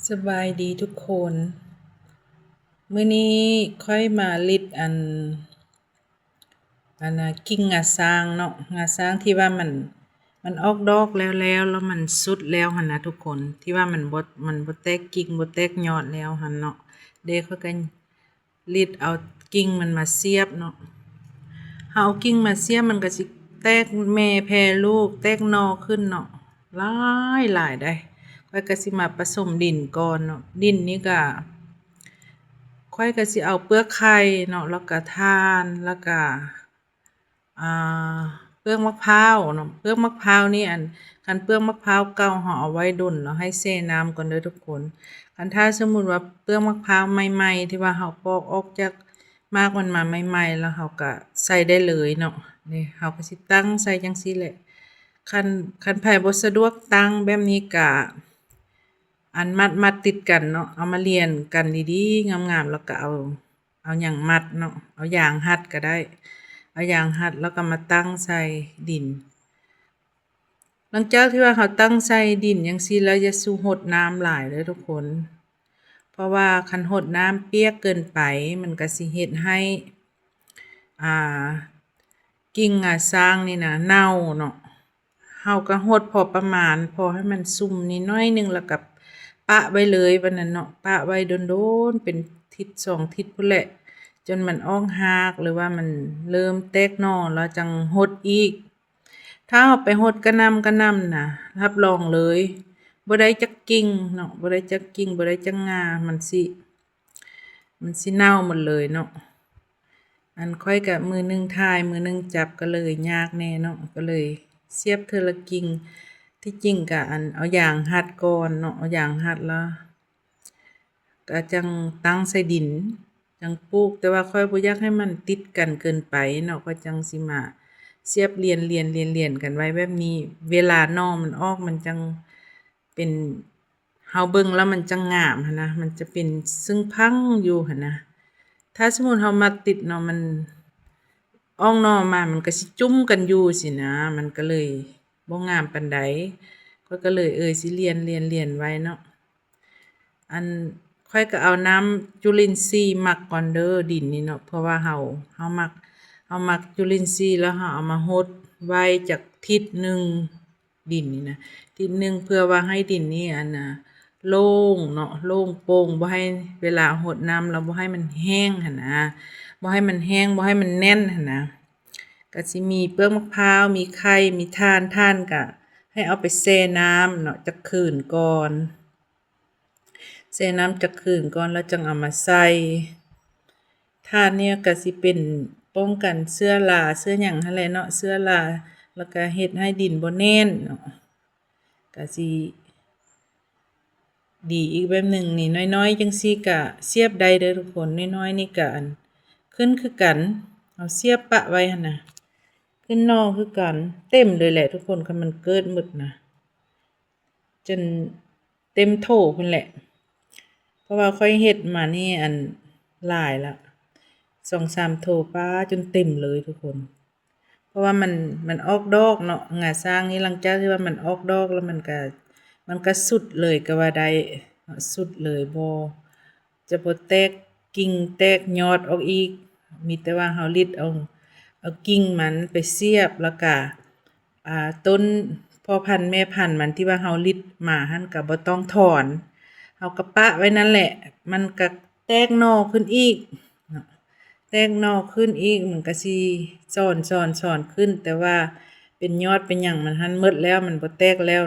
ສະບາຍດີທຸກຄົນ. ມື້ນີ້ຂ້ອຍມາລິດອັນ ອັນນ່າ ກິ່ງງາຊ້າງເນາະ, ງາຊ້າງທີ່ວ່າມັນ ມັນອອກດອກແລ້ວໆ ແລ້ວມັນສຸດແລ້ວຫັ້ນນະທຸກຄົນ, ທີ່ວ່າມັນບໍ່ ມັນບໍ່ແຕກກິ່ງ ບໍ່ແຕກຍອດແລ້ວຫັ້ນເນາະ. ເດ້ ຂ້ອຍກໍ ລິດເອົາກິ່ງມັນມາສຽບເນາະ. ເຮົາເອົາກິ່ງມາສຽບ ມັນກໍຊິແຕກແມ່ແຜ່ລູກ ແຕກໜໍ່ຂຶ້ນເນາະ ຫຼາຍໆ ໄດ໋. ຂ້ອຍກໍຊິມາປະສົມດິນກ່ອນເນາະ. ດິນນີ້ກໍ ຂ້ອຍກໍຊິເອົາເປືອກໄຂ່ເນາະ ແລ້ວກໍຖ່ານ ແລ້ວກໍ ອ່າ ເປືອກໝາກພ້າວເນາະ. ເປືອກໝາກພ້າວນີ້ ອັນ ຄັນເປືອກໝາກພ້າວເກົ່າ ເຮົາເອົາໄວ້ດົນເນາະ ໃຫ້ແຊ່ນ້ຳກ່ອນເດີທຸກຄົນ. ຄັນຖ້າສົມມຸດວ່າເປືອກໝາກພ້າວໃໝ່ໆ ທີ່ວ່າເຮົາປອກອອກຈາກໝາກມັນມາໃໝ່ໆ ແລ້ວເຮົາກໍໃສ່ໄດ້ເລີຍເນາະ. ນີ້ ເຮົາກໍຊິຕັ້ງໃສ່ຈັ່ງຊີ້ແຫຼະ. ຄັນ ຄັນໃຜບໍ່ສະດວກຕັ້ງແບບນີ້ ກະ ອັນ ມັດໆ ຕິດກັນເນາະ, ເອົາມາລຽນກັນດີໆ ງາມໆ ແລ້ວກໍເອົາ ເອົາຫຍັງມັດເນາະ, ເອົາຢາງຮັດກໍໄດ້, ເອົາຢາງຮັດແລ້ວກໍມາຕັ້ງໃສ່ດິນ. ຫຼັງຈາກທີ່ວ່າເຮົາຕັ້ງໃສ່ດິນຈັ່ງຊີ້ແລ້ວ ຢ່າສູ່ຫົດນ້ຳຫຼາຍເດີທຸກຄົນ, ເພາະວ່າຄັນຫົດນ້ຳປຽກເກີນໄປ ມັນກໍຊິເຮັດໃຫ້ ອ່າ ກິ່ງງາຊ້າງນີ້ນະເນົ່າເນາະ. ເຮົາກໍຫົດພໍປະມານ ພໍໃຫ້ມັນຊຸ່ມນິດໜ້ອຍໜຶ່ງ ແລ້ວກໍປະໄວ້ເລີຍ ບາດນັ້ນເນາະ, ປະໄວ້ດົນໆ ເປັນທິດສອງທິດພຸ້ນແຫຼະ ຈົນມັນອອກຮາກ ຫຼືວ່າມັນເລີ່ມແຕກໜໍ່ ແລ້ວຈັ່ງຫົດອີກ. ຖ້າເຮົາໄປຫົດກະໜ່ຳກະໜ່ຳນະ ຮັບຮອງເລີຍ ບໍ່ໄດ້ຈັກກິ່ງເນາະ, ບໍ່ໄດ້ຈັກກິ່ງ ບໍ່ໄດ້ຈັກງາ, ມັນຊິ ມັນຊິເນົ່າໝົດເລີຍເນາະ. ອັນຂ້ອຍກະມືໜຶ່ງຖ່າຍ ມືໜຶ່ງຈັບ ກໍເລີຍຍາກແດ່ເນາະ, ກໍເລີຍສຽບເທື່ອລະກິ່ງ. ທີ່ຈິງກະ ອັນ ເອົາຢາງຮັດກ່ອນເນາະ, ເອົາຢາງຮັດແລ້ວກະຈັ່ງຕັ້ງໃສ່ດິນ ຈັ່ງປູກ. ແຕ່ວ່າຂ້ອຍບໍ່ຢາກໃຫ້ມັນຕິດກັນເກີນໄປເນາະ, ຂ້ອຍຈັ່ງຊິມາສຽບລຽນໆໆໆກັນໄວ້ແບບນີ້. ເວລາໜໍ່ມັນອອກ ມັນຈັ່ງເປັນ ເຮົາເບິ່ງແລ້ວມັນຈັ່ງງາມຫັ້ນນະ, ມັນຈະເປັນຊຶ້ງພັງຢູ່ຫັ້ນນະ. ຖ້າສົມມຸດເຮົາມັດຕິດເນາະ ມັນອອກໜໍ່ມາ ມັນກໍຊິຈຸ້ມກັນຢູ່ຊີ້ນະ, ມັນກໍເລີຍບໍ່ງາມປານໃດ. ຂ້ອຍກໍເລີຍ ເອີ ຊິລຽນ ລຽນ ລຽນໄວ້ເນາະ. ອັນ ຂ້ອຍກໍເອົານ້ຳຈຸລິນຊີໝັກກ່ອນເດີ ດິນນີ້ເນາະ, ເພາະວ່າເຮົາ ເຮົາໝັກ ເຮົາໝັກຈຸລິນຊີ ແລ້ວເຮົາເອົາມາຫົດໄວ້ຈັກທິດໜຶ່ງ ດິນນີ້ນະ ທິດໜຶ່ງ ເພື່ອວ່າໃຫ້ດິນນີ້ ອັນນ່າ ໂລ່ງເນາະ, ໂລ່ງໂປ່ງ, ບໍ່ໃຫ້ ເວລາຫົດນ້ຳແລ້ວບໍ່ໃຫ້ມັນແຫ້ງຫັ້ນນະ, ບໍ່ໃຫ້ມັນແຫ້ງ ບໍ່ໃຫ້ມັນແໜ້ນຫັ້ນນະ. ກະຊິມີເປືອກໝາກພ້າວ ມີໄຂ່ ມີຖ່ານ, ຖ່ານກະໃຫ້ເອົາໄປແຊ່ນ້ຳເນາະ ຈັກຄືນກ່ອນ. ແຊ່ນ້ຳຈັກຄືນກ່ອນ ແລ້ວຈັ່ງເອົາມາໃສ່. ຖ່ານນີ້ກະຊິເປັນປ້ອງກັນເຊື້ອລາ ເຊື້ອຫຍັງຫັ້ນແຫຼະເນາະ, ເຊື້ອລາ ແລ້ວກະເຮັດໃຫ້ດິນບໍ່ແໜ້ນເນາະ, ກະຊິດີອີກແບບໜຶ່ງ. ນີ້ ນ້ອຍໆ ຈັ່ງຊີ້ກະສຽບໄດ້ເດີທຸກຄົນ, ນ້ອຍໆ ນີ້ກະ ອັນ ຂຶ້ນຄືກັນ, ເຮົາສຽບປະໄວ້ຫັ້ນນະ ຂຶ້ນໜໍ່ຄືກັນ, ເຕັມເລີຍແຫຼະທຸກຄົນ, ຄັນມັນເກີດໝົດນະ ຈົນເຕັມໂຖພຸ້ນແຫຼະ. ເພາະວ່າຂ້ອຍເຮັດມານີ້ ອັນ ຫຼາຍລະ ສອງສາມໂຖ ປ້າ ຈົນເຕັມເລີຍທຸກຄົນ. ເພາະວ່າມັນ ມັນອອກດອກເນາະ, ງາຊ້າງນີ້ ຫຼັງຈາກທີ່ວ່າມັນອອກດອກແລ້ວ ມັນກະ ມັນກະສຸດເລີຍກໍວ່າໄດ້, ສຸດເລີຍ ບໍ່ ຈະບໍ່ແຕກກິ່ງແຕກຍອດອອກອີກ, ມີແຕ່ວ່າເຮົາລິດເອົາ ເອົາກິ່ງມັນໄປສຽບ ແລ້ວກະ ອ່າ ຕົ້ນພໍ່ພັນແມ່ພັນມັນທີ່ວ່າເຮົາລິດມາຫັ້ນກະບໍ່ຕ້ອງຖອນ, ເຮົາກະປະໄວ້ນັ້ນແຫຼະ, ມັນກະແຕກໜໍ່ຂຶ້ນອີກເນາະ, ແຕກໜໍ່ຂຶ້ນອີກ ມັນກະຊິສອນ ສອນ ສອນຂຶ້ນ, ແຕ່ວ່າເປັນຍອດເປັນຫຍັງມັນຫັ້ນໝົດແລ້ວ, ມັນບໍ່ແຕກແລ້ວ.